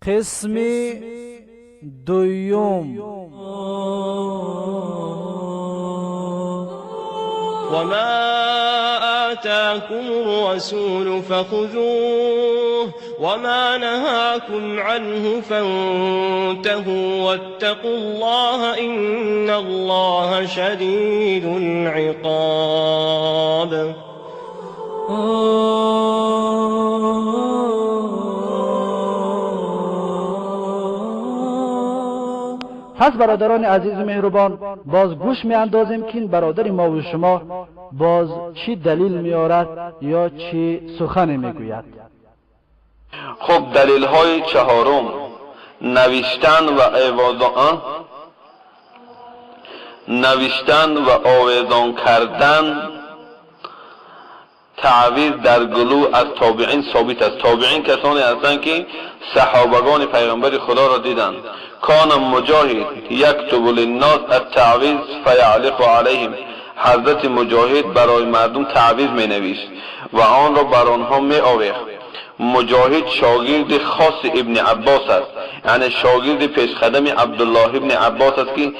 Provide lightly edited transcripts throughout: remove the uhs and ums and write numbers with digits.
Қисми дуюм. وما آتاكم الرسول فخذوه وما نهاكم عنه فانتهوا واتقوا الله إن الله شديد العقاب. پس برادران عزیز و مهربان، باز گوش میاندازیم که این برادر ما و شما باز چی دلیل میارد یا چی سخن میگوید. خب، دلیل های چهارم، نوشتن و آویزان، نوشتن و آویزان کردن تعویذ در گلو از تابعین ثابت است. تابعین کسانی هستند که صحابگان پیغمبر خدا را دیدند. كان مجاهد يكتب للناس التعویذ فیعلق علیهم. حضرت مجاهد برای مردم تعویذ می نوشت و آن را بر آنها می آویخت. مجاهد شاگرد خاص ابن عباس است، یعنی شاگرد پیشقدم عبدالله ابن عباس است که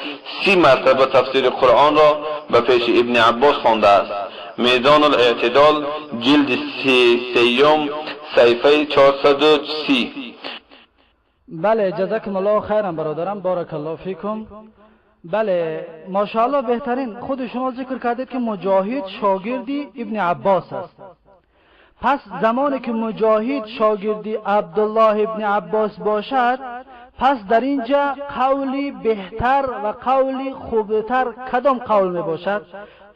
30 مرتبه تفسیر قرآن را به پیش ابن عباس خوانده است. میزان الاعتدال، جلد سیوم، صفحه 430. بله، جزاکم الله خیرا برادرم، بارک الله فیکم. بله، ماشاءالله، بهترین. خود شما ذکر کردید که مجاهد شاگردی ابن عباس است. پس زمانی که مجاهد شاگردی عبدالله ابن عباس باشد، پس در اینجا قولی بهتر و قولی خوبتر کدام قول می باشد؟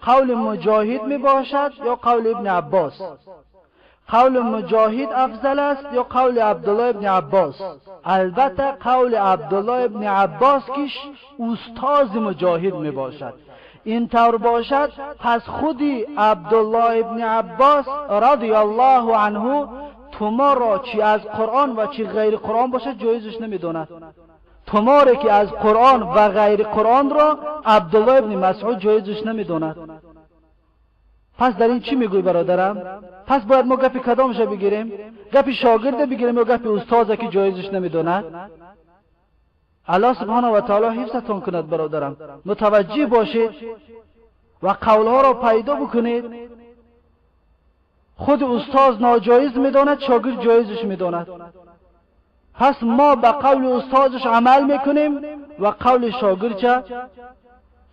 قول مجاهد می باشد یا قول ابن عباس؟ قول مجاهد افضل است یا قول عبدالله ابن عباس؟ البته قول عبدالله ابن عباس که استاذ مجاهد می باشد. این طور باشد، پس خودی عبدالله ابن عباس رضی الله عنه تومار را چی از قرآن و چی غیر قرآن باشد جایزش نمیداند. توماری که از قرآن و غیر قرآن را عبدالله ابن مسعود جایزش نمیداند. پس در این چی میگوی برادرم؟ پس باید ما گپی کدامش بگیریم؟ گپی شاگرد بگیریم یا گپی استاد که جایزش نمیداند؟ الله سبحانه و تعالی حفظتان کند برادرم. متوجه باشید و قولها را پیدا بکنید. خود استاد ناجایز میداند، شاگرد جایزش میداند. پس ما به قول استادش عمل میکنیم و قول شاگرد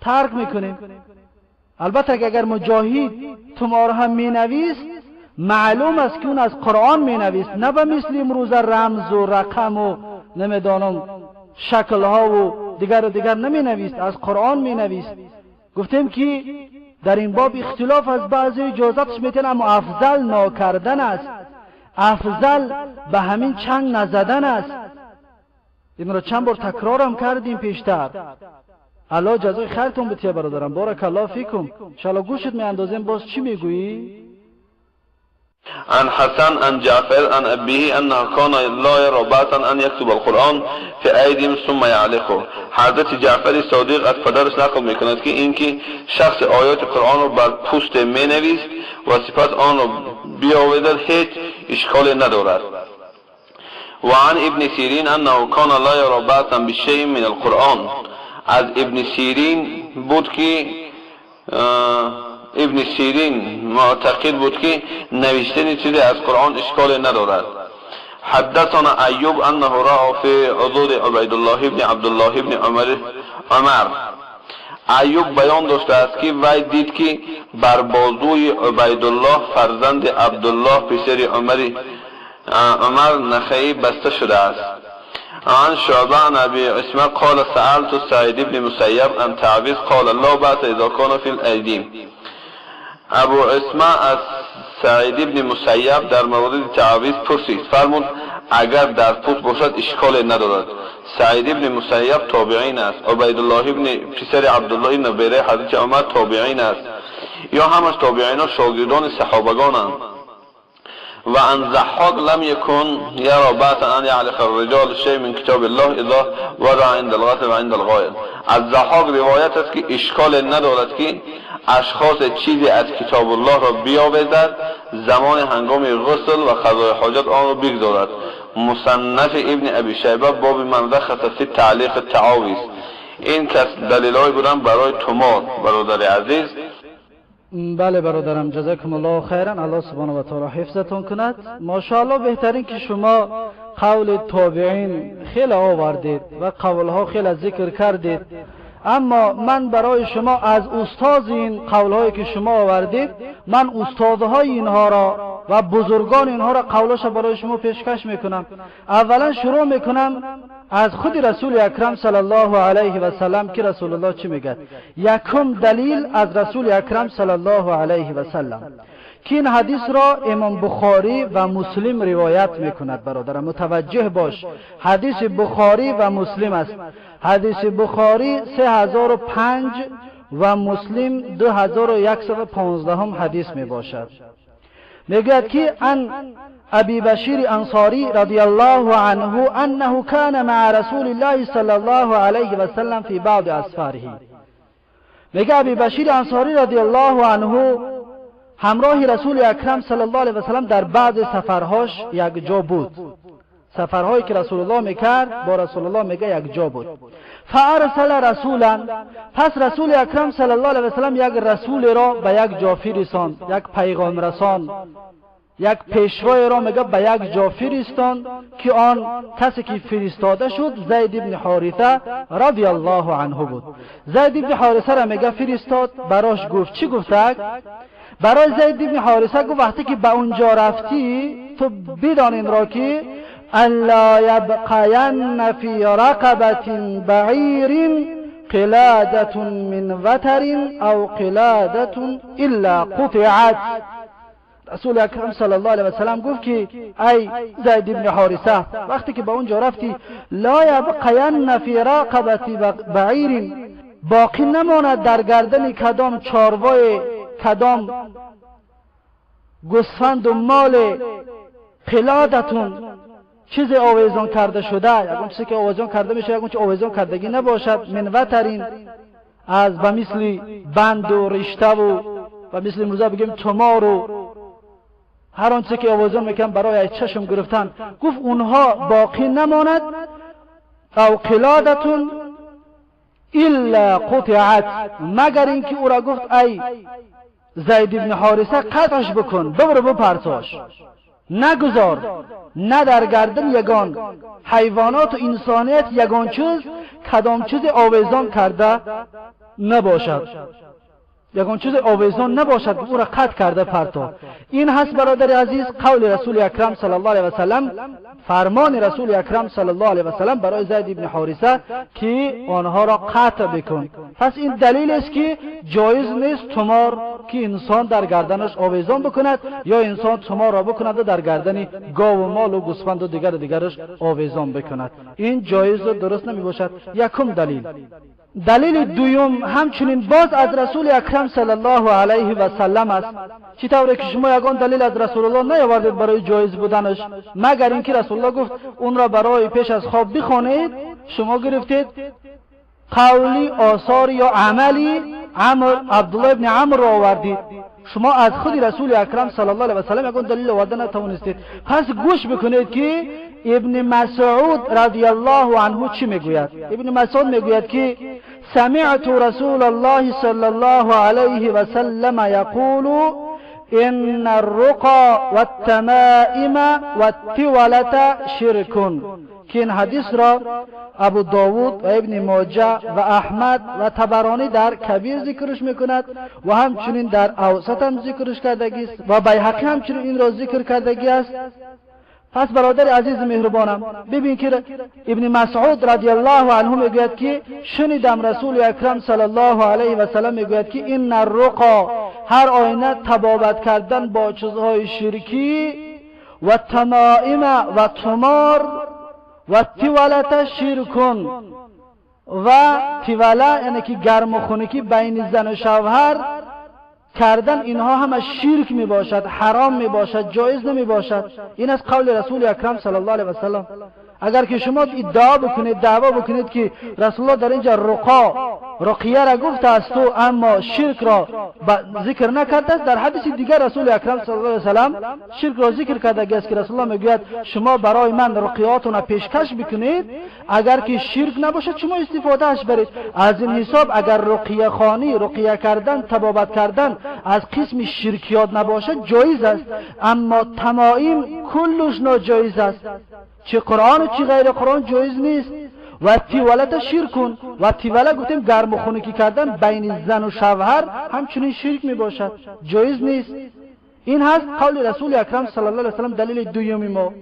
ترک میکنیم. البته که اگر مجاهد تومار هم مینویست، معلوم است که اون از قرآن مینویست، نه به مثل امروز رمز و رقم و نمیدانم شکلها و دیگر و دیگر نمی نویست، از قرآن می نویست. گفتیم که در این باب اختلاف از بعضی اجازتش میتن، اما افضل ناکردن است، افضل به همین چنگ نزدن است. این را چند بار تکرارم کردیم پیشتر. الله جزای خیرتون بتیه برادرم، بارک الله فیکم. انشاءالله گوشت می اندازیم باز چی میگویی. عن حسن عن جعفر عن أبيه أنه كان لا يرى بأسا أن يكتب القرآن في أيديهم ثم يعلقه. حضرت جعفر صادق از پدرش نقل میکند که اینکه شخص آیات قرآن را بر پوست مینویست و سپس آن را بیاویزد، هیچ اشکالی ندارد. وعن ابن سیرین انه كان لا يرى بأسا بشيء من القرآن. از ابن سیرین بود که ابن سیرین معتقد بود که نوشتن چیزی از قرآن اشکال ندارد. حدثنا ایوب انه رأى في عضد عبید الله ابن عبدالله ابن عمر. ایوب بیان داشته است که وی دید که بر بازوی عبیدالله فرزند عبدالله پسر عمر نخعی بسته شده است. عن شعبة عن أبي عصمة قال سألت سعيد بن مسيب عن تعویذ، قال لا بأس إذا كان في الأيدي. ابو عصمه از سعید ابن مسیب در مورد تعویذ پرسید، فرمود اگر در پوست باشد اشکال ندارد. سعید ابن مسیب تابعین است. عبیدالله ابن پسر عبدالله ابن بره حضرت عمر تابعین است. یا همش تابعین ها شاگردان صحابگانند. و عن ضحاک لم يكن يرى بأسا أن يعلق الرجال شيء من كتاب الله إذا وضع عند الغسل و عند الغائط. از ضحاک روایت است که اشکال ندارد که اشخاص چیزی از کتاب الله را بیاویزد، زمان هنگام غسل و قضای حاجت آن را بگذارد. مصنف ابن ابی شیبه، باب من رخص فی تعلیق التعاویذ. این کس دلیل‌های بودن برای طومار، برادر عزیز. بله برادرم، جزاکم الله خیرا، الله سبحانه و تعالی حفظتون کند. ماشاءالله، بهترین که شما قول تابعین خیلی آوردید و قولها خیلی ذکر کردید، اما من برای شما از استاد این قولهایی که شما آوردید، من استادهای اینها را و بزرگان اینها را قولش برای شما پیشکش میکنم. اولا شروع میکنم از خود رسول اکرم صلی الله علیه و سلم که رسول الله چی میگه. یکم دلیل از رسول اکرم صلی الله علیه و سلم که این حدیث را امام بخاری و مسلم روایت میکند. برادرم، متوجه باش، حدیث بخاری و مسلم است. حدیث بخاری 3005 و مسلم 2115 هم حدیث می باشد. میگوید که عن ابی بشیر انصاری رضی الله عنه انه كان مع رسول الله صلی الله علیه و سلم فی بعض اسفاره. میگه ابی بشیر انصاری رضی الله عنه همراه رسول اکرم صلی الله علیه و سلم در بعض سفرهاش یک جا بود. سفرهایی که رسول الله میکرد، با رسول الله میگه یک جا بود. فارسل رسولا، پس رسول اکرم صلی الله علیه و سلم یک رسول را به یک جا فرستاند، یک پیغام رسان، یک پیشوای را میگه به یک جا فرستاند که آن کسی که فرستاده شد زید ابن حارثه رضی الله عنه بود. زید ابن حارثه را میگه فرستاد. براش گفت، چی گفت؟ برای زید ابن حارثه گفت وقتی که به اونجا رفتی، تو بدان این را که ان لا یبقین فی رقبة بعیر قلادة من وتر او قلادة الا قطعت. رسول اکرم صلی الله علیه و سلم گفت که ای زید ابن حارثه، وقتی که به اونجا رفتی، لا یبقین فی رقبة بعیر، باقی نماند در گردن کدام چاروای، کدام گوسفند و مال، قلادة، چیز آویزان کرده شده، یکون چیزی که آویزان کرده میشه، یکون چیز آویزان کردگی نباشد، من وتر، از به مثل بند و رشته و مثل امروزه بگیم طومار و هر آنچه که آویزان میکنن برای چشم گرفتن. گفت اونها باقی نماند، او قلادة الا قطعت، مگر اینکه او را گفت ای زید ابن حارثه، قطعش بکن، ببرو بپرتاش، نگذار نه در گردن یگان حیوانات و انسانیت یگان چیز، کدام چیز آویزان کرده نباشد، یگان چیز آویزان نباشد، او را قطع کرده پرتا. این هست برادر عزیز قول رسول اکرم صلی الله علیه و سلم، فرمان رسول اکرم صلی الله علیه و سلم برای زید ابن حارثه که آنها را قطع بکن. پس این دلیل است که جایز نیست طومار که انسان در گردنش آویزان بکند یا انسان طومار را بکند و در گردن گاو و مال و گوسفند و دیگر دیگرش آویزان بکند. این جایز و درست نمی باشد. یکم دلیل. دلیل دوم همچنین باز از رسول اکرم صلی الله علیه و سلم است. چطوری که شما یگان دلیل از رسول الله نیاوردید برای جایز بودنش، مگر اینکه رسول الله گفت اون را برای پیش از خواب بخوانید، شما گرفتید قولی، آثار یا عملی عمر، عبدالله ابن عمرو را آوردید. شما از خود رسول اکرم صلی الله علیه و سلم یگان دلیل آورده نتوانستید. پس گوش بکنید که ابن مسعود رضی الله عنه چی میگوید. ابن مسعود میگوید که سمعت رسول الله صلی الله علیه و سلم یقول ان الرقى والتمائم والتولة شرک، که این حدیث را ابو داود و ابن ماجه و احمد و طبرانی در کبیر ذکرش میکند و همچنین در اوسط هم ذکرش کردگی است و بیهقی همچنین این را ذکر کردگی است. پس برادر عزیز مهربانم، ببین که ابن مسعود رضی الله عنه میگوید که شنیدم رسول اکرم صلی الله علیه و سلم میگوید که ان الرقى، هر آینه طبابت کردن با چیزهای شرکی، و تمائم و طومار، والتولة شرک، و توله یعنی که گرم و خنکی بین زن و شوهر کردن، اینها همه شرک می باشد، حرام می باشد، جایز نمی باشد. این از قول رسول اکرم صلی الله علیه و سلم. اگر که شما ادعا بکنید، دعوا بکنید که رسول الله در اینجا رقا رقیه را گفته است و اما شرک را ذکر نکرده است، در حدیث دیگر رسول اکرم صلی الله علیه و سلم شرک را ذکر کرده است که رسول الله میگوید شما برای من رقیاتون را پیشکش بکنید، اگر که شرک نباشد شما استفاده اش برید. از این حساب اگر رقیه خوانی، رقیه کردن، طبابت کردن از قسم شرکیات نباشد جایز است، اما تمایم کلش ناجایز است، چه قرآن و چه غیر قرآن جایز نیست. و تیولت شرکون و تیوله گفتیم گرم و خنکی کردن بین زن و شوهر همچنین شرک می باشد، جایز نیست. این هست قول رسول اکرم صلی الله علیه و سلم، دلیل دومی ما.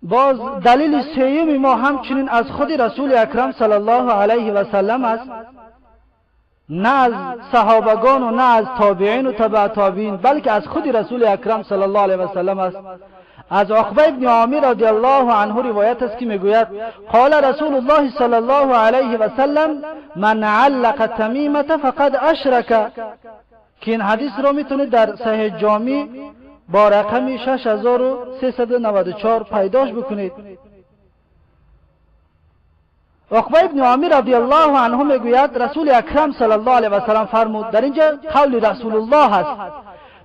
باز دلیل سیوم ما همچنین از خود رسول اکرم صلی الله علیه و سلم است، نه از صحابگان و نه از تابعین و تبع تابعین، بلکه از خود رسول اکرم صلی الله علیه و سلم است. از عقبه ابن عامر رضی الله عنه روایت است که میگوید قال رسول الله صلی الله علیه و سلم من علق تمیمه فقد اشرک، که این حدیث را میتونید در صحیح جامع با رقم 6394 پیداش بکنید. عقبه ابن عامر رضی الله عنه میگوید رسول اکرم صلی الله علیه و سلم فرمود، در اینجا قول رسول الله است،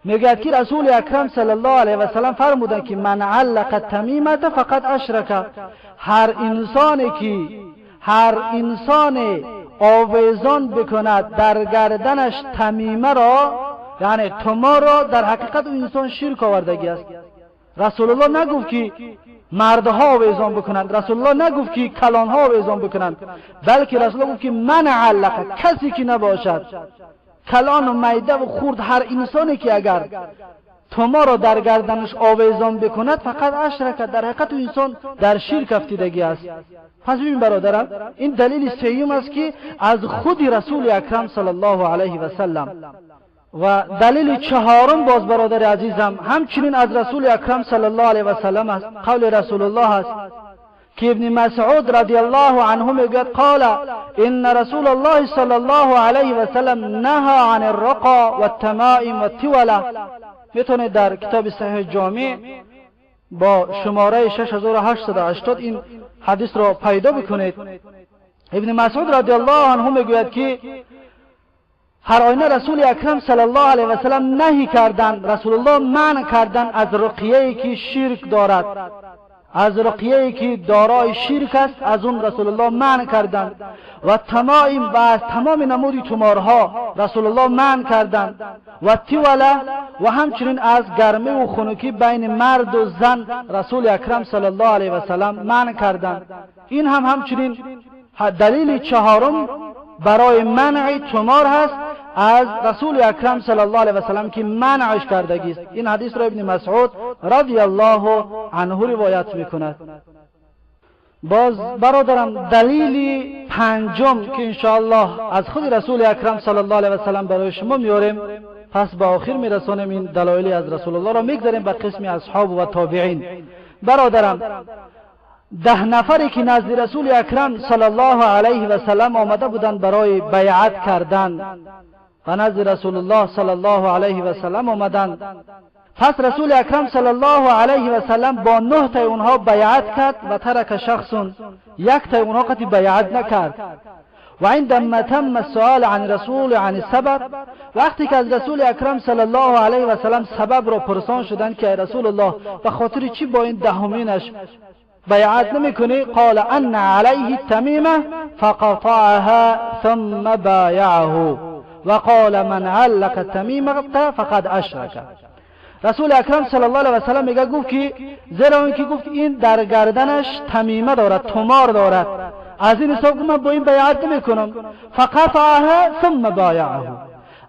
میگوید که رسول اکرم صلی الله علیه و سلم فرمودند که من علق تمیمه فقط اشرک، هر انسانی که هر انسان آویزان بکند در گردنش تمیمه را، یعنی توما را، در حقیقت اون انسان شرک آوردگی است. رسول الله نگفت که مردها آویزان بکنند، رسول الله نگفت که کلانها آویزان بکنند، بلکه رسول الله گفت که من علق، کسی که نباشد کلان و میده و خورد، هر انسانی که اگر توما را در گردنش آویزان بکند فقط اشرک، در حقیقت او انسان در شرک افتیدگی است. پس ببین برادرم، این دلیل سیوم است که از خود رسول اکرم صلی الله علیه و سلم. و دلیل چهارم باز برادر عزیزم همچنین از رسول اکرم صلی الله علیه و سلم است، قول رسول الله است که ابن مسعود رضی الله عنه میگوید قال ان رسول الله صلی الله علیه و سلم نهى عن الرقى والتمائم والتوله. میتونید در کتاب صحیح جامع با شماره 6880 این حدیث را پیدا بکنید. ابن مسعود رضی الله عنه میگوید که هر آینه رسول اکرم صلی الله علیه و سلم نهی کردند، رسول الله منع کردند از رقیه‌ای که شرک دارد، از رقیه‌ای که دارای شرک است، از اون رسول الله منع کردند. و تمایم و از تمام نمود تومارها رسول الله منع کردند. و تیوله و همچنین از گرمی و خنکی بین مرد و زن رسول اکرم صلی الله علیه و سلم منع کردند. این هم همچنین دلیل چهارم برای منع تومار هست از رسول اکرم صلی الله علیه و سلم که منعش کردگی است. این حدیث را ابن مسعود رضی الله عنه روایت میکند. باز برادرم دلیل پنجم که انشاءالله از خود رسول اکرم صلی الله علیه و سلم برای شما میاریم، پس به آخر میرسانیم این دلایلی از رسول الله را میگذاریم به قسم اصحاب و تابعین. برادرم 10 نفری که نزد رسول اکرم صلی الله علیه و سلم آمده بودند برای بیعت کردن و نزد رسول الله صلی الله علیه و سلم آمدند، پس رسول اکرم صلی الله علیه و سلم با 9 تای اونها بیعت کرد و ترک شخص، یک تای اونها قطعی بیعت نکرد. و عندما تم السؤال عن رسول عن السبب، وقتی که از رسول اکرم صلی الله علیه و سلم سبب را پرسان شدند که رسول الله به خاطر چی با این دهمینش بیعت نمیکنی؟ قال ان علیه التمیمه فقطعها ثم بايعه وقال من علق التمیمه فقد اشرک. رسول اکرم صلی الله علیه و سلم میگه گفت که زیرا اینکه گفت این در گردنش تمیمه دارد، تومار دارد، از این حساب من با این بیعت نمیکنم. فقطعها ثم بايعه.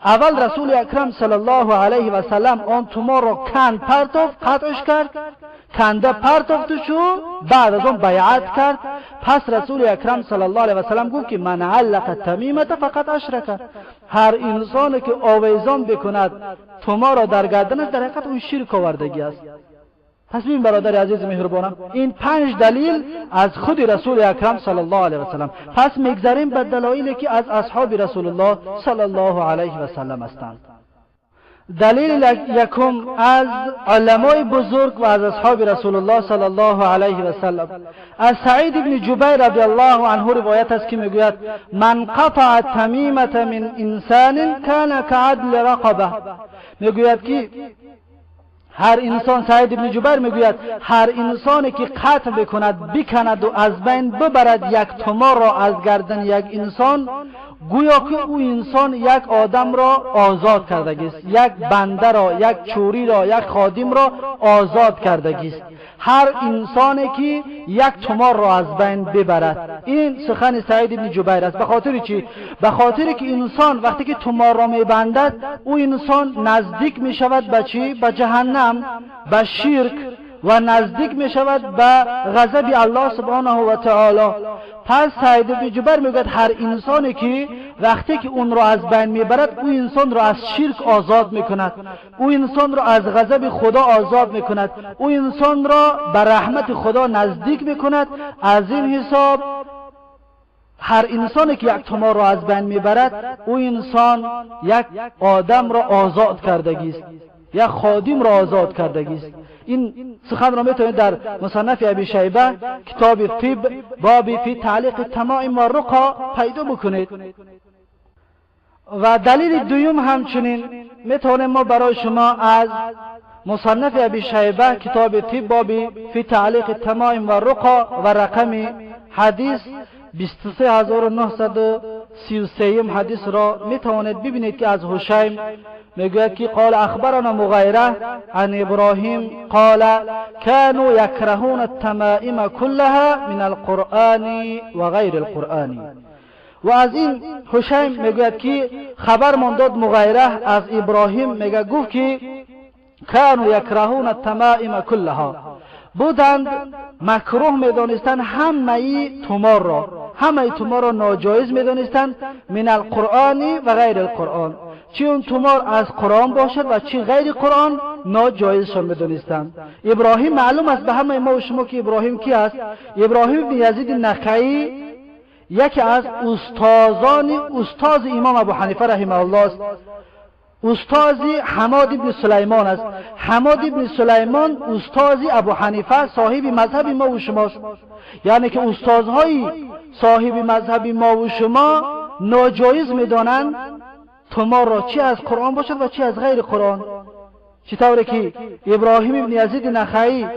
اول رسول اکرم صلی الله علیه و سلم آن تومار را کند پرتافت، قطعش کرد، کنده پرتافت شو، بعد از آن بیعت کرد. پس رسول اکرم صلی الله علیه و سلم گفت که من علق التمیمه فقط اشرک، هر انسانی که آویزان بکند تومار را در گردنش در حقیقت اون شرک آوردگی است. پس ببین برادر عزیز مهربانم، این 5 دلیل از خود رسول اکرم صلی الله علیه و سلم. پس میگذریم به دلایلی که از اصحاب رسول الله صلی الله علیه و سلم هستند. دلیل یکم از علمای بزرگ و از اصحاب رسول الله صلی الله علیه و سلم، از سعید ابن جبیر رضی الله عنه روایت است که میگوید من قطع تمیمة من انسان کان كعدل رقبه. میگوید که هر انسان، سعید ابن جبیر میگوید هر انسانی که قطع بکند، بکند و از بین ببرد یک تمار را از گردن یک انسان، گویا که او انسان یک آدم را آزاد کردگی است، یک بنده را، یک چوری را، یک خادم را آزاد کردگی است. هر انسانی که یک تمار را از بین ببرد. این سخن سعید ابن جبیر است. به خاطر چی؟ به خاطر که انسان وقتی که تمار را میبندد، او انسان نزدیک میشود به چی؟ به جهنم، به شرک و نزدیک می شود به غضب الله سبحانه و تعالی. پس سعید ابن جبیر میگوید هر انسانی که وقتی که اون را از بین میبرد، او انسان را از شرک آزاد میکند، او انسان را از غضب خدا آزاد میکند، او انسان را به رحمت خدا نزدیک میکند. از این حساب هر انسانی که یک تمار را از بین میبرد، او انسان یک آدم را آزاد کردگی است، یک خادم را آزاد کردگی است. این سخن را میتونید در مصنف ابی شیبه، کتاب طب، باب فی تعلیق التمائم والرقی پیدا بکنید. و دلیل دوم همچنین میتونیم ما برای شما از مصنف ابی شیبه، کتاب طب، باب فی تعلیق التمائم والرقی و رقم حدیث 23933 حدیث را میتوانید ببینید که از هشیم میگوید که قال اخبرنا مغیره عن ابراهیم قال كانوا يكرهون التمائم كلها من القرآن و غیر القرآن. و از این هشیم میگوید که خبر داد مغیره از ابراهیم، میگه گفت که كانوا يكرهون التمائم كلها، بودند مکروه میدانستند همه تومار را، همه تومار را ناجایز میدانستند، من القرآن و غیر القرآن، چی اون تومار از قرآن باشد و چی غیر قرآن، ناجایزشان میدانستند. ابراهیم معلوم است به همه ما و شما که ابراهیم کی است. ابراهیم بن یزید نخعی یکی از استادان استاد امام ابو حنیفه رحمه الله است، استاد حماد ابن سلیمان است. حماد ابن سلیمان استاد ابو حنیفه صاحب مذهب ما و شماست. یعنی که استادهای صاحب مذهب ما و شما ناجایز میدانند تومار را، چی از قرآن باشد و چی از غیر قرآن. چطوری که ابراهیم ابن یزید نخعی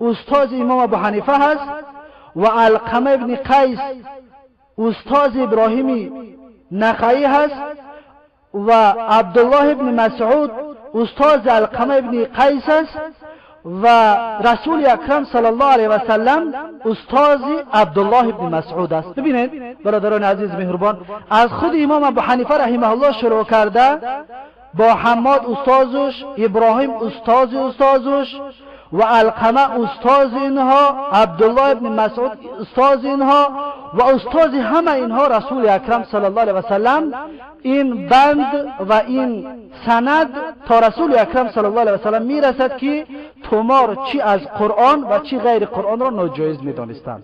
استاد امام ابو حنیفه هست و علقمه ابن قیس استاد ابراهیم نخعی هست و عبدالله ابن مسعود استاد علقمه ابن قیس است و رسول اکرم صلی الله علیه و سلم استاد عبدالله ابن مسعود است. ببینید برادران عزیز مهربان، از خود امام ابو حنیفه رحمه الله شروع کرده، با حماد استادش، ابراهیم استاد استادش و علقمه استاد اینها، عبدالله ابن مسعود استاد اینها و استاد همه اینها رسول اکرم صلی الله علیه و سلم. این بند و این سند تا رسول اکرم صلی الله علیه و سلم میرسد که تومار چی از قرآن و چی غیر قرآن را ناجایز میدانستند.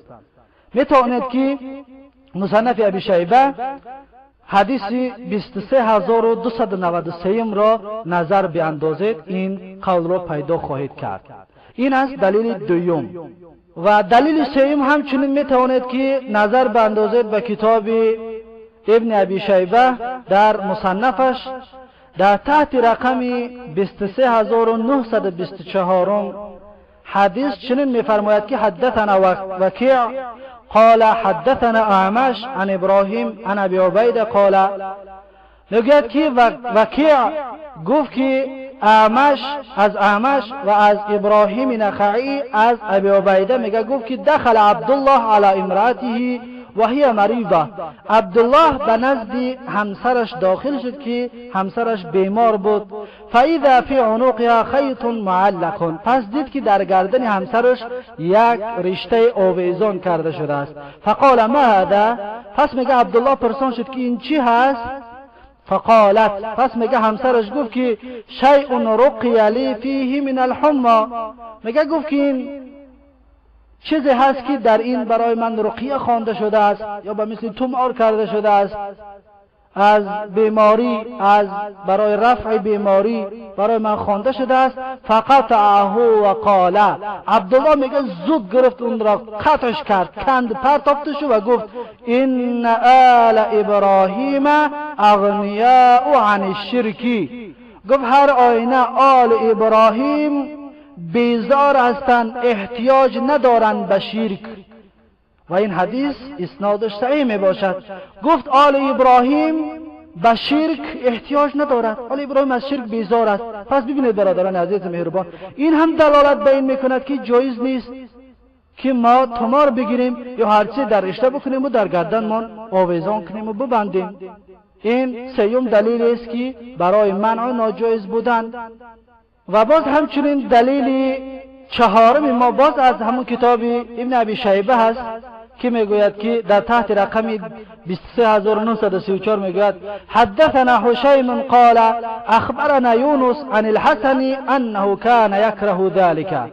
میتوانید که مصنف ابی شیبه حدیث 23293 را نظر بیاندازید، این قول را پیدا خواهید کرد. این است دلیل دوم. و دلیل سوم همچنین میتوانید که نظر بیاندازید به کتاب ابن ابی شیبه در مصنفش، در تحت رقم 23924 حدیث چنین میفرماید که حدثنا وکیع قال حدثنا اعمش عن ابراهیم عن ابی عبیده قال، میگوید که وکیع گفت که اعمش، از اعمش و از ابراهیم نخعی از ابی عبیده، میگه گفت که دخل عبدالله علی امرأته و هی مریضه. عبدالله به نزد همسرش داخل شد که همسرش بیمار بود. فاذا فی عنقها خیط معلق، پس دید که در گردن همسرش یک رشته آویزان کرده شده است. فقال ما هذا؟ پس میگه عبدالله پرسان شد که این چی هست؟ فقالت، پس میگه همسرش گفت که شیء رقی لی فیه من الحمى. میگه گفت که این چیزی هست که در این برای من رقیه خوانده شده است یا به مثل تومار کرده شده است. از بیماری، از برای رفع بیماری برای من خوانده شده است. فقطعه و قال، عبدالله میگه زود گرفت اون را قطعش کرد، کند پرتافتش و گفت ان آل ابراهیم اغنیاء عن الشرک. گفت هر آینه آل ابراهیم بیزار هستند، احتیاج ندارند به شرک. و این حدیث اسنادش صحیح می باشد. گفت آل ابراهیم به شرک احتیاج ندارد، آل ابراهیم از شرک بیزار است. پس ببینید برادران عزیز مهربان، این هم دلالت به این میکند که جایز نیست که ما تمار بگیریم یا هرچی در رشته بکنیم و در گردنمان آویزان کنیم و ببندیم. این سیوم دلیل است که برای منع ناجایز بودن. و باز همچنین دلیل چهارم ما باز از همون کتاب ابن ابی شیبه هست که میگوید که در تحت رقم 23934 میگوید حدثنا حشیم قال اخبرنا یونس عن الحسن انه كان یکره ذلك.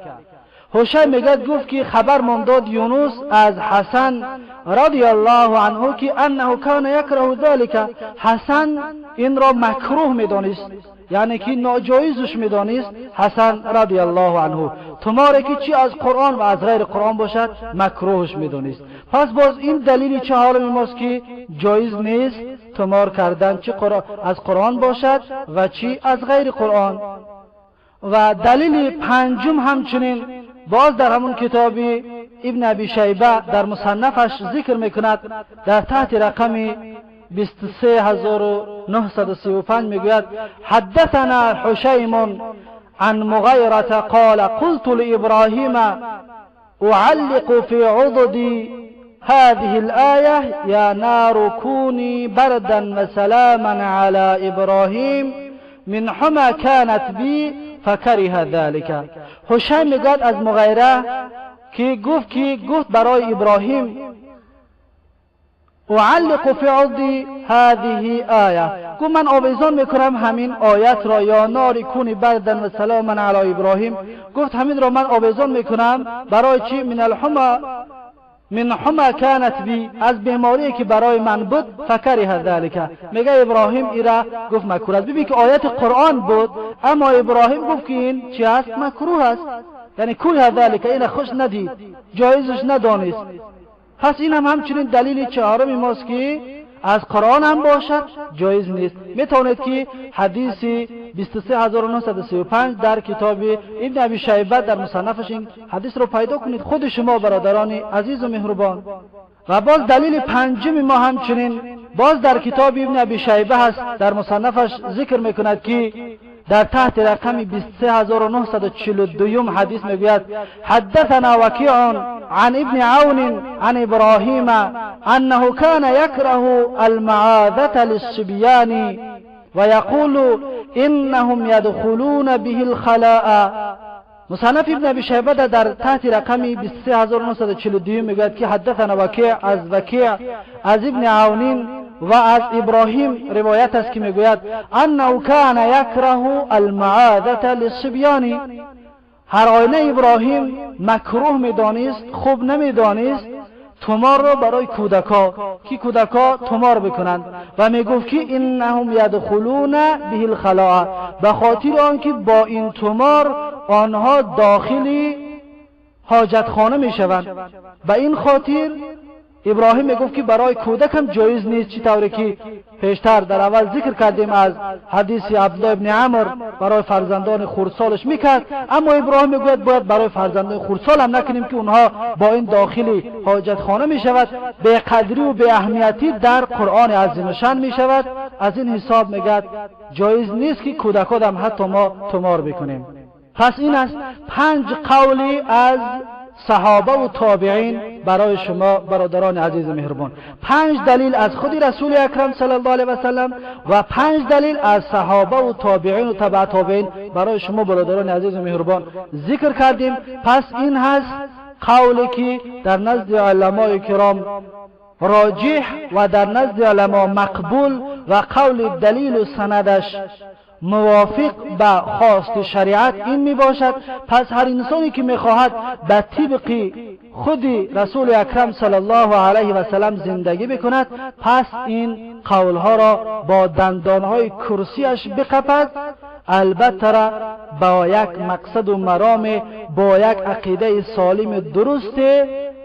حشیم میگوید گفت که خبر من داد یونس از حسن رضی الله عنه که انه كان یکره ذلك، حسن این را مکروه میدانست، یعنی که ناجایزش میدانست حسن رضی الله عنه، تماره که چی از قرآن و از غیر قرآن باشد مکروهش میدانست. پس باز این دلیل چهارم ماست که جایز نیست تمار کردن چی از قرآن باشد و چی از غیر قرآن. و دلیل پنجم همچنین باز در همون کتاب ابن ابی شیبه در مصنفش ذکر میکند در تحت رقم 23935 میگوید حدثنا حشیم عن مغیرة قال قلت لإبراهيم أعلق في عضدي هذه الآية يا نار كوني بردا وسلاما على إبراهيم من حمى كانت بي فكره ذلك. حشیم میگوید از مغیره که گفت برای ابراهیم اعلق فی عضدی هذه آیه، گفت من آویزان میکنم همین آیت را، یا نار کونی بردا و سلاما علی ابراهیم. گفت همین را من آویزان میکنم برای چی؟ من الحمى، من حمى كانت بی، از بیماری که برای من بود. فکره ذلك، میگه ابراهیم ایرا گفت مکروه است. ببین که آیت قرآن بود اما ابراهیم گفت که این چی است؟ مکروه است، یعنی کره ذلك، این خوش ندید، جایزش ندانست. پس این هم همچنین دلیل چهارم ماست که از قرآن هم باشد جایز نیست. میتونید که حدیث 23935 در کتاب ابن ابی شیبه در مصنفش این حدیث رو پیدا کنید خود شما برادران عزیز و مهربان. و باز دلیل پنجم ما همچنین باز در کتاب ابن ابی شیبه هست در مصنفش ذکر میکند که در تحت رقم 23942 حدیث میگوید حدثنا وکیع عن ابن عون عن ابراهیم انه كان يكره المعاذة للصبيان ويقول انهم يدخلون به الخلاء. مصنف ابن ابی شیبه در تحت رقم 23942 میگوید که حدثنا وکیع از وکیع از ابن عون و از ابراهیم روایت است که میگوید انه كان یکره المعاذة للصبیان، هر آینه ابراهیم مکروه میدانست، خوب نمیدانست تمار را برای کودکا که کودکا تمار بکنند و میگفت که انهم یدخلون به الخلاء، به خاطر آنکه با این تمار آنها داخل حاجتخانه میشوند. به این خاطر ابراهیم میگفت که برای کودک هم جایز نیست، چی طوری که پیشتر در اول ذکر کردیم از حدیث عبدالله ابن عمر برای فرزندان خردسالش میکرد، اما ابراهیم میگوید باید برای فرزندان خردسال هم نکنیم که اونها با این داخل حاجتخانه میشود، به قدری و به اهمیتی در قرآن عظیم شان میشود. از این حساب میگد جایز نیست که کودکان هم حتی ما تمار بکنیم. پس این است پنج قولی از صحابه و تابعین برای شما برادران عزیز مهربان، پنج دلیل از خود رسول اکرم صلی الله علیه و سلم و پنج دلیل از صحابه و تابعین و تبع تابعین برای شما برادران عزیز مهربان ذکر کردیم. پس این هست قولی که در نزد علمای کرام راجح و در نزد علما مقبول و قول دلیل و سندش موافق به خواست شریعت این می باشد. پس هر انسانی که می خواهد به طبق خود رسول اکرم صلی الله علیه و سلم زندگی بکند، پس این قولها را با دندانهای کرسیش بقپد، البته با یک مقصد و مرام، با یک عقیده سالم درست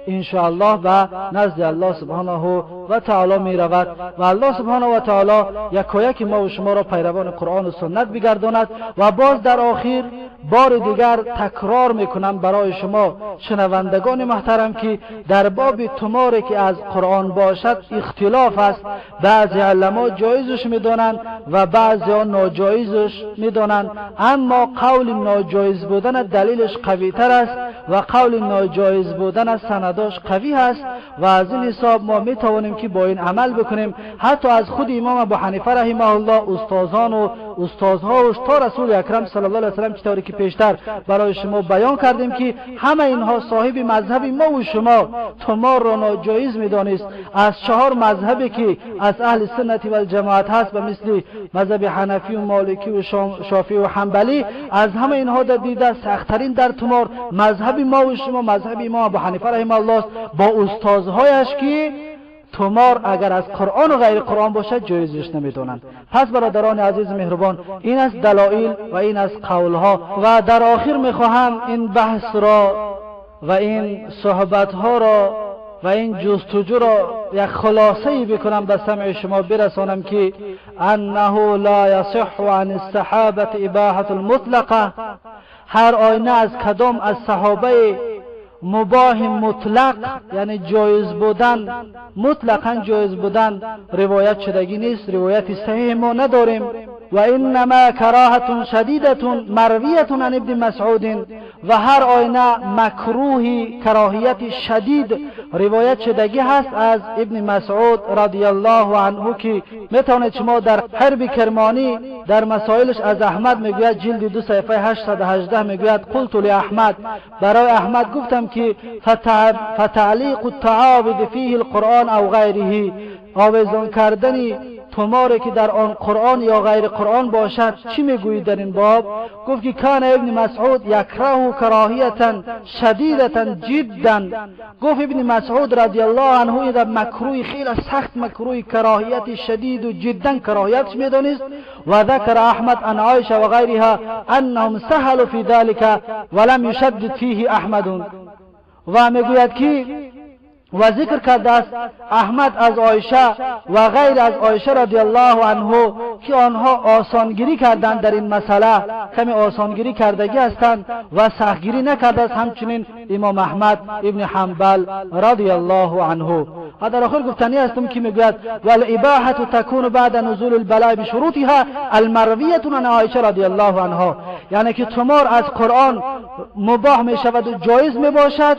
انشاءالله به نزد الله سبحانه و تعالی می رود و الله سبحانه و تعالی یکایک ما و شما را پیروان قرآن و سنت بگرداند. و باز در آخر بار دیگر تکرار میکنم برای شما شنوندگان محترم که در باب تماری که از قرآن باشد اختلاف است. بعضی علما جایزش میدانند و بعضی ها ناجایزش میدانند، اما قول ناجایز بودن دلیلش قوی تر است و قول ناجایز بودن سنداش قوی است و از این حساب ما میتوانیم که با این عمل بکنیم. حتی از خود امام ابو حنیفه رحمه الله، استادان و استادها و تا رسول اکرم صلی الله علیه و سلم، چطوری که پیشتر برای شما بیان کردیم که همه اینها صاحب مذهب ما و شما تمار را ناجایز میدانست. از 4 مذهبی که از اهل سنت و الجماعت هست به مثل مذهب حنفی و مالکی و شافعی و حنبلی، از همه اینها در دیده سختترین در تمار مذهب ما و شما مذهب امام ابو حنیفه رحمه الله است با استادهایش که تمار اگر از قرآن و غیر قرآن باشد جایزش نمیدونند. پس برادران عزیز مهربان، این از دلایل و این از قولها. و در آخر میخواهم این بحث را و این صحبتها را و این جستجو را یک خلاصه بکنم به سمع شما برسانم که انه لا یصح عن الصحابة اباحة المطلقه. هر آینه از کدام از صحابه مباح مطلق، یعنی جایز بودن، مطلقا جایز بودن روایت شدگی نیست، روایت صحیح ما نداریم. و انما کراهة شدیدة مرویة عن ابن مسعود، و هر آینه مکروه کراهیت شدید روایت شدگی هست از ابن مسعود رضی الله عنه که میتونید شما در حرب کرمانی در مسائلش از احمد میگوید، جلد 2 صفحه 818 میگوید قلت لاحمد، برای احمد گفتم که فتعلیق التعاوذ فیه القرآن او غیره، آویزان کردن تماری که در آن قرآن یا غیر قرآن باشد چی میگویید در این باب؟ گفت که کان ابن مسعود یکره کراهیة شدیدة جدا. گفت ابن مسعود رضی الله عنه این مکروه خیلی سخت مکروه کراهیت شدید و جدا کراهیتش میدانست. و ذکر احمد عن عایشه و غیرها انهم سهلوا فی ذلك ولم یشدد فیه احمد. و میگوید که و ذکر کرده است احمد از عایشه و غیر از عایشه رضی الله عنه که آنها آسانگیری کردند در این مسئله، کمی آسانگیری کردگی هستند و سختگیری نکرده است، همچنین امام احمد ابن حنبل رضی الله عنه. و در آخر گفتنی هستم که میگوید والاباحة تکون بعد نزول البلاء بشروطها المرویة عن عایشه رضی الله عنها، یعنی که تمار از قرآن مباح می شود و جایز می باشد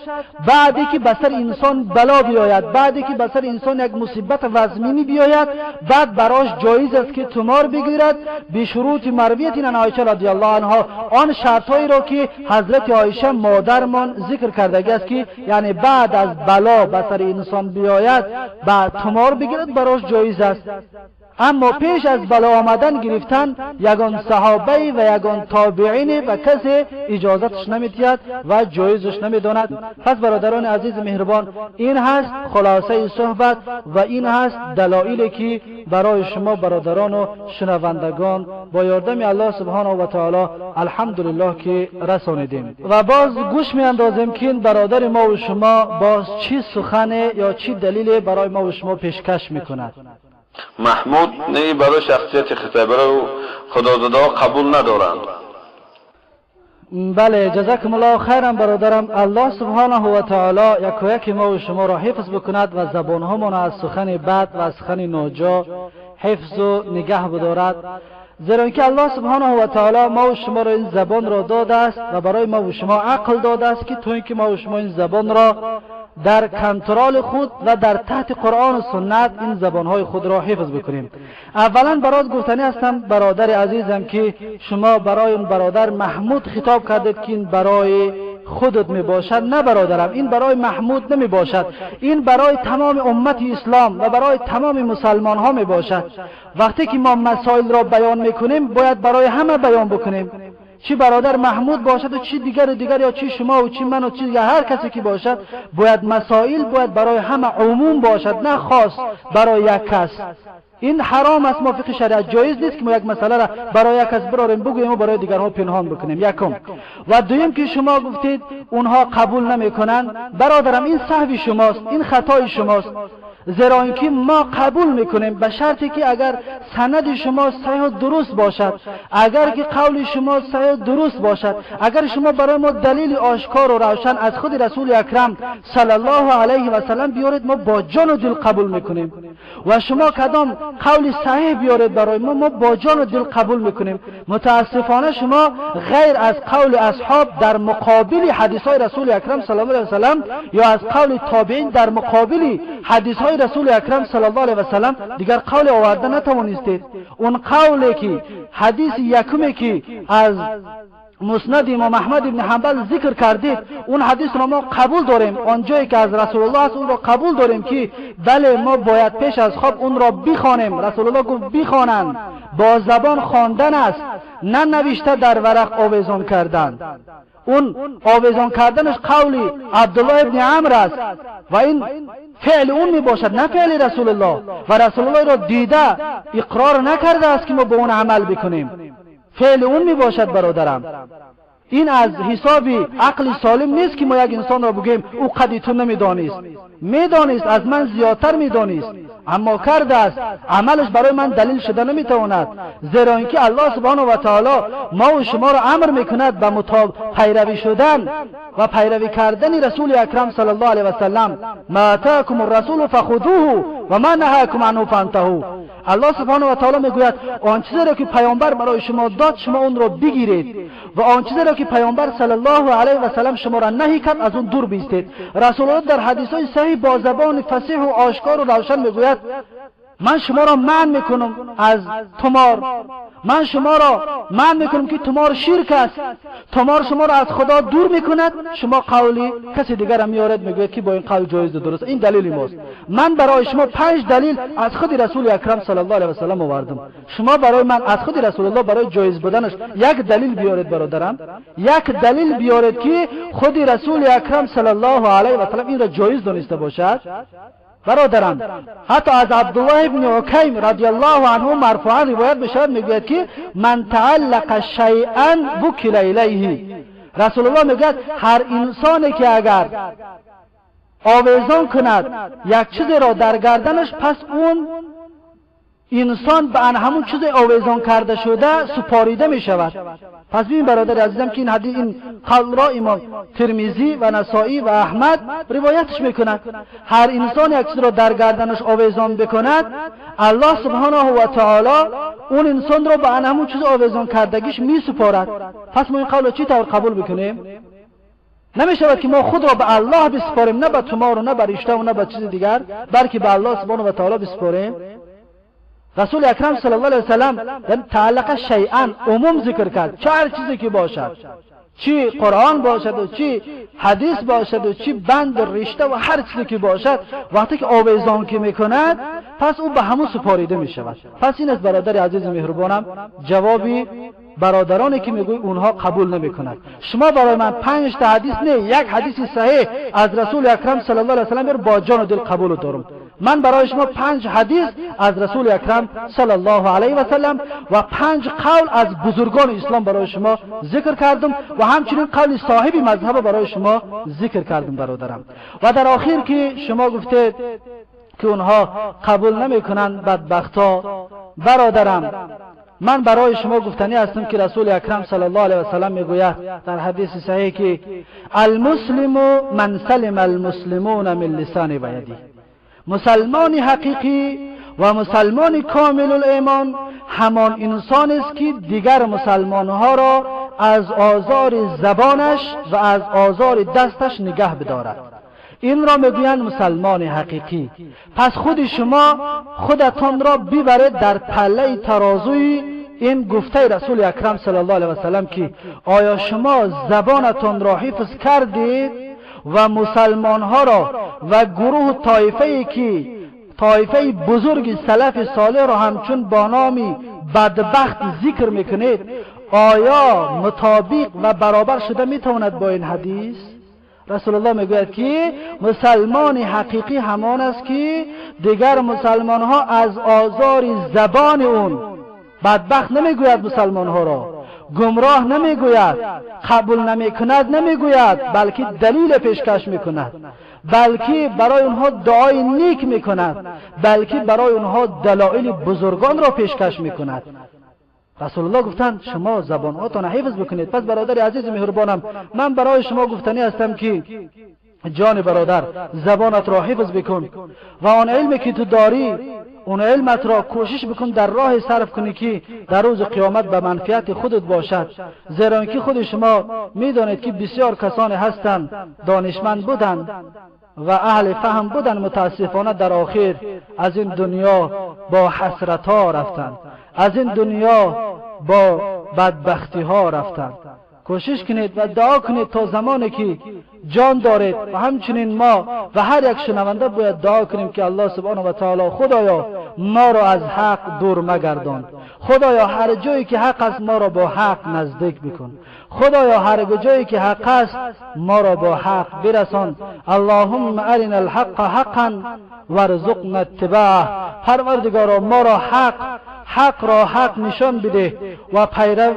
بعدی که به سر انسان بلا بیاید، بعدی که به سر انسان یک مصیبت وزمینی بیاید، بعد براش جایز است که تمار بگیرد به شروط مرویت عن عایشه رضی الله عنها، آن شرطهایی را که حضرت عایشه مادرمان ذکر کردگی است که یعنی بعد از بلا به سر انسان بیاید بعد تمار بگیرد براش جایز است. اما پیش از بلا آمدن گرفتن یگان صحابه و یگان تابعین و کسی اجازتش نمیدهد و جایزش نمیداند. پس برادران عزیز مهربان، این هست خلاصه صحبت و این هست دلایلی که برای شما برادران و شنوندگان با یاردم الله سبحانه و تعالی الحمدلله که رسانیدیم. و باز گوش میاندازیم که این برادر ما و شما باز چی سخن یا چی دلیل برای ما و شما پیشکش میکند. محمود نه برای شخصیت خطابه رو خدازاده قبول ندارند. بله، جزاکم الله خیرا برادرم. الله سبحانه و تعالی یک ما و شما را حفظ بکند و زبانهامان از سخن بد و از سخن ناجا حفظ و نگه بدارد، زیرا اینکه الله سبحانه و تعالی ما و شما را این زبان را داده است و برای ما و شما عقل داده است که تو اینکه ما و شما این زبان را در کنترل خود و در تحت قرآن و سنت این زبانهای خود را حفظ بکنیم. اولا برات گفتنی هستم برادر عزیزم که شما برای اون برادر محمود خطاب کردید که این برای خودت می باشد. نه برادرم، این برای محمود نمی باشد، این برای تمام امت اسلام و برای تمام مسلمان ها می باشد. وقتی که ما مسائل را بیان میکنیم باید برای همه بیان بکنیم. چی برادر محمود باشد و چی دیگر و دیگر، یا چی شما و چی من و چی دیگر، هر کسی که باشد، باید مسائل باید برای همه عموم باشد، نه خاص برای یک کس. این حرام است، موافق شریعت جایز نیست که ما یک مسئله را برای یک کس براریم بگوییم و برای دیگرها پنهان بکنیم. یکم. و دویم که شما گفتید اونها قبول نمیکنند، برادرم این سهو شماست، این خطای شماست، زیرا اینکه ما قبول میکنیم به شرطی که اگر سند شما صحیح و درست باشد، اگر که قول شما صحیح و درست باشد، اگر شما برای ما دلیل آشکار و روشن از خود رسول اکرم صلی الله علیه و سلم بیارید، ما با جان و دل قبول میکنیم. و شما کدام قول صحیح بیارید برای ما، ما با جان و دل قبول میکنیم. متاسفانه شما غیر از قول اصحاب در مقابل حدیث های رسول اکرم صلی الله علیه و سلم یا از قول تابعین در مقابل حدیث های رسول اکرم صلی الله علیه و سلم دیگر قول آورده نتوانستید. اون قولی که حدیث یکمی که از مسند امام احمد ابن حنبل ذکر کردید، اون حدیث را ما قبول داریم، آنجایی که از رسول الله است اون را قبول داریم که بله ما باید پیش از خواب اون را بخوانیم. رسول الله گفت بخوانند، با زبان خواندن است، نه نوشته در ورق آویزان کردن. اون آویزان کردنش قول عبدالله ابن عمر است و این فعل اون می باشد، نه فعل رسول الله. و رسول الله را دیده اقرار نکرده است که ما به اون عمل بکنیم، فعل اون می باشد. برادرم این از حساب عقل سالم نیست که ما یک انسان را بگیم او قدی تو نمیدانست، میدانست، از من زیادتر میدانست، اما کرده است، عملش برای من دلیل شده نمیتواند. زیرا اینکه الله سبحانه و تعالی ما و شما را امر میکند به پیروی شدن و پیروی کردن رسول اکرم صلی الله علیه و سلم. ما اتاکم الرسول فخذوه و ما نهاکم عنه فانتهوا. الله سبحانه و تعالی میگوید آن چیزی را که پیامبر برای شما داد شما اون را بگیرید و آن چیزی را که پیامبر صلی الله علیه و سلم شما را نهی کرد از اون دور بیستید. رسول الله در حدیث های صحیح با زبان فصیح و آشکار و روشن میگوید من شما را منع میکنم از تمار، من شما را منع میکنم که تمار شرک است، تمار شما را از خدا دور میکند، شما قولی کسی دیگر هم میارد میگوید که با این قول جایز و درست. این دلیل ماست. من برای شما 5 دلیل از خود رسول اکرم صلی الله علیه و سلم آوردم، شما برای من از خود رسول الله برای جایز بودنش یک دلیل بیارید. برادرم یک دلیل بیارید که خود رسول اکرم صلی الله علیه و سلم این را جایز دانسته باشد. برادرم حتی از عبدالله ابن عکیم رضی الله عنه مرفوعا روایت میشود، میگوید که من تعلق شیئا وکل الیه. رسول الله میگوید هر انسانی که اگر آویزان کند یک چیز را در گردنش، پس اون انسان به همون چیز آویزان کرده شده سپاریده می شود. پس ببین برادر عزیزم که این حدیث، این قول را امام ترمذی و نسائی و احمد روایتش میکند. هر انسان یک چیز را در گردنش آویزان بکند، الله سبحانه و تعالی اون انسان را به همون چیز آویزان کردگیش می سپارد. پس ما این قول را چی طور قبول بکنیم؟ نمی شود که ما خود را به الله بسپاریم، نه به تمار و نه به رشته و نه به چیز دیگر، بلکه به الله سبحانه و تعالی بسپاریم. رسول اکرم صلی الله علیه و سلم در تعلق شیئا عموم ذکر کرد، چه هر چیزی که باشد، چی قرآن باشد و چی حدیث باشد و چی بند رشته و هر چیزی که باشد، وقتی که آویزان که میکند پس او به همون سپاریده میشود. پس این است برادر عزیز مهربانم جوابی برادرانی که میگوی اونها قبول نمیکند. شما برای من 5 تا حدیث نه، یک حدیث صحیح از رسول اکرم صلی الله علیه و سلم با جان و دل قبول دارم. من برای شما 5 حدیث از رسول اکرم صلی الله علیه و سلم و 5 قول از بزرگان اسلام برای شما ذکر کردم و همچنین قول صاحب مذهب برای شما ذکر کردم برادرم. و در آخر که شما گفتید که اونها قبول نمیکنند بدبختا، برادرم من برای شما گفتنی هستم که رسول اکرم صلی الله علیه و سلم میگوید در حدیث صحیح که المسلم من سلم المسلمون من لسان و یده. مسلمان حقیقی و مسلمان کامل الایمان همان انسان است که دیگر مسلمانها را از آزار زبانش و از آزار دستش نگه بدارد. این را میگویند مسلمان حقیقی. پس خود شما خودتان را ببرید در پله ترازوی این گفته رسول اکرم صلی الله علیه و سلم که آیا شما زبانتان را حفظ کردید و مسلمان ها را و گروه طایفه که طایفه بزرگ سلف صالح را همچون با نام بدبخت ذکر میکنید، آیا مطابق و برابر شده میتواند با این حدیث؟ رسول الله میگوید که مسلمان حقیقی همان است که دیگر مسلمان ها از آزار زبان اون بدبخت نمیگوید، مسلمان ها را گمراه نمیگوید، قبول نمیکند نمیگوید، بلکه دلیل پیشکش میکند، بلکه برای اونها دعای نیک میکند، بلکه برای اونها دلایل بزرگان را پیشکش میکند. رسول الله گفتند شما زبانهاتان حفظ بکنید. پس برادر عزیز مهربانم، من برای شما گفتنی هستم که جان برادر، زبانت را حفظ بکن و آن علمی که تو داری، اون علمت را کوشش بکن در راه صرف کنی که در روز قیامت به منفعت خودت باشد. زیرا اینکه خود شما میدانید که بسیار کسانی هستند دانشمند بودند و اهل فهم بودند، متاسفانه در آخر از این دنیا با حسرت ها رفتند، از این دنیا با بدبختی ها رفتند. کوشش کنید و دعا کنید تا زمانی که جان دارید و همچنین ما و هر یک شنونده باید دعا کنیم که الله سبحانه و تعالی، خدایا ما را از حق دور مگردان، خدایا هر جایی که حق است ما را با حق نزدیک بکن، خدایا هر جایی که حق است ما را با حق برسان. اللهم ارنا الحق حقا وارزقنا اتباعه. پروردگارا ما را حق را حق نشان بده و پیرو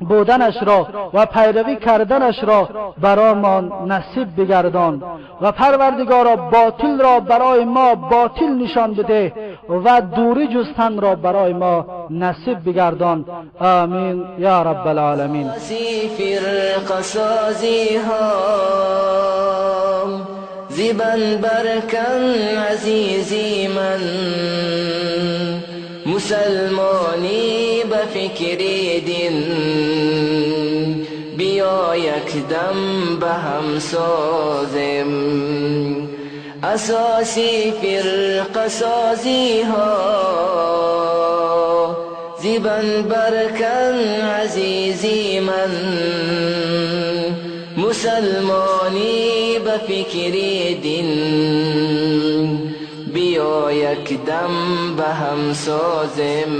بودنش را و پیروی کردنش را برایمان نصیب بگردان و پروردگارا باطل را برای ما باطل نشان بده و دوری جستن را برای ما نصیب بگردان. آمین یا رب العالمین. فرقه ها زبن برکن عزیزی من، مسلمانی به فکر دین، بیا یک دم به هم سازیم اساسی فرقه سازی ها زبن برکن عزیزی من، مسلمانی به فکر دین، بیا یک دم به هم سازیم.